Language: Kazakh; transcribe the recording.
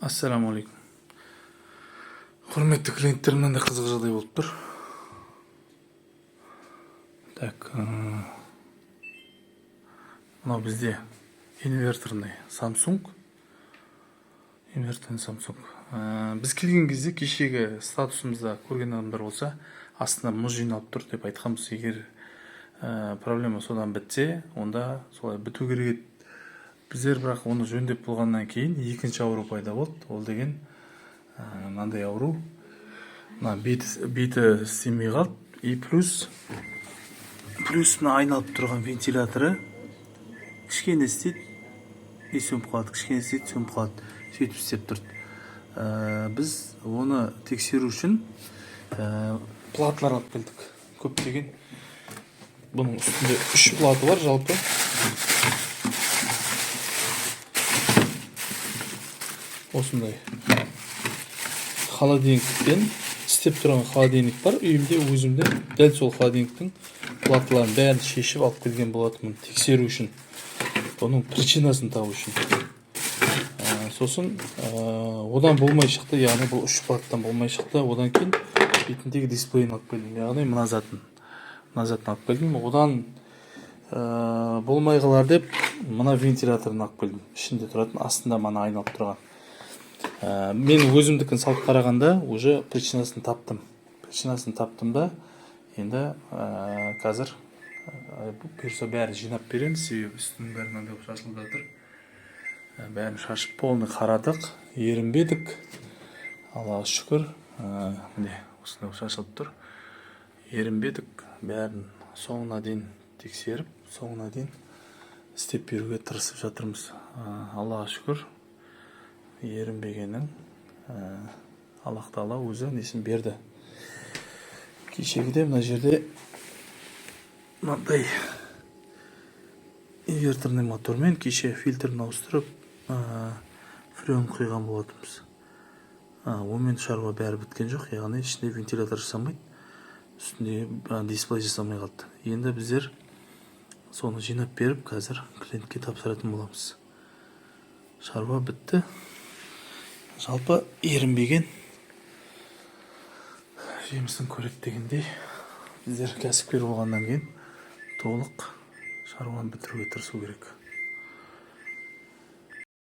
Ассалаумағалейкум, құрметті клиенттер! Мынандай қызық жағдай болып тұр. Так, мынау бізде инверторный Samsung, инверторный Samsung. Біз келген кезде, кешегі статусымызда көрген адамдар болса, астына мұз жиналып тұр деп айтқанбыз. Егер проблема содан бітсе, онда солай біту керек еді. Біздер бірақ оны жөндеп болғаннан кейін екінші ауру пайда болды. Ол деген мынандай ауру: мына беті істемей қалды и плюс мына айналып тұрған вентиляторы кішкене істейді и сөніп қалады, кішкене істейді, сөніп қалады, сөйтіп істеп тұрды. Біз оны тексеру үшін платалар алып келдік көптеген. Бұның үстінде үш плата бар жалпы. Осындай холодильниктен істеп тұрған холодильник бар үйімде өзімде. Дәл сол холодильниктің платаларын бәрін шешіп алып келген болатынмын тексеру үшін, бұның причинасын табу үшін. Сосын одан болмай шықты, яғни бұл үш платтан болмай шықты. Одан кейін бетіндегі дисплейін алып келдім, яғни мына затын алып келдім. Одан болмай қалар деп мына вентиляторын алып келдім, ішінде тұратын, астында мана айналып тұрған. Мен өзімдікін салып қарағанда, уже причинасын таптым, причинасын таптым да. Енді қазір бұйырса, бәрін жинап береміз, себебі үстінің бәрі мынандай болып шашылып жатыр. Бәрін шашып, полный қарадық, ерінбедік, Аллаға шүкір. Міне, осындай болып шашылып тұр. Ерінбедік, бәрін соңына дейін тексеріп, соңына дейін істеп беруге тырысып жатырмыз. Аллаға шүкір, ерінбегеннің Аллах тағала өзі несін берді. Кешегіде мына жерде мынандай инверторный мотормен кеше фильтрін ауыстырып, фреон құйған болатынбыз. Онымен шаруа бәрі біткен жоқ, яғни ішінде вентилятор жасамайды, үстінде дисплей жасамай қалды. Енді біздер соны жинап беріп, қазір клиентке тапсыратын боламыз. Шаруа бітті. Жалпы, ерінбеген жемісін көреді дегендей, біздер кәсіпкер болғаннан кейін толық шаруаны бітіруге тырысу керек.